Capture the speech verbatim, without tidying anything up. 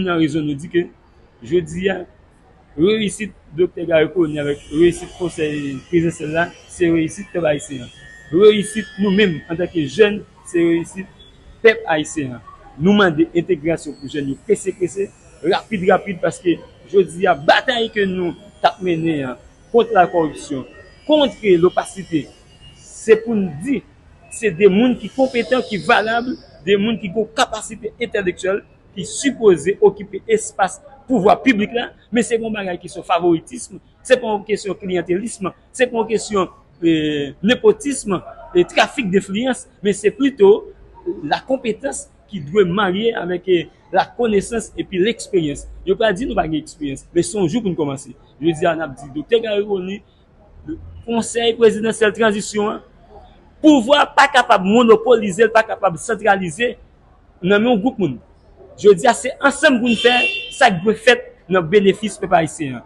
Nan rezon nou di ke jodi a, reyisit Doktè Garry Conille avèk reyisit Konsèy Prezidansyèl la, se reyisit pèp ayisyen an. Reyisit nou menm antanke jèn, se reyisit pèp ayisyen an. Nou mande entegrasyon pou jèn yo prese prese, rapid rapid, paske jodi a, batay ke nou t ap mennen an kont la koripsyon, kont lopasite, se pou n di se de moun ki konpetan, ki valab, de moun ki gen kapasite entèlektyèl, ki sipoze okipe espas pouvwa piblik la, men se pa yon bagay kesyon favoritism, se pa yon kesyon kliyantelism, se pa yon kesyon eh, nepotism e trafik denfliyans, men se plito la konpetans ki dwe marye avèk eh, la konesans epi leksperyans. Yo pral di nou pa gen eksperyans, men se yon jou pou n kòmanse. Jodi a, n ap di Doktè Garry Conille, Konsèy Prezidansyèl Tranzisyon an, pouvwa pa kapab monopolize, l pa kapab santralize nan men yon gwoup moun. Jodi a, se ansanm pou n fè sa k dwe fèt nan benefis pèp ayisyen an.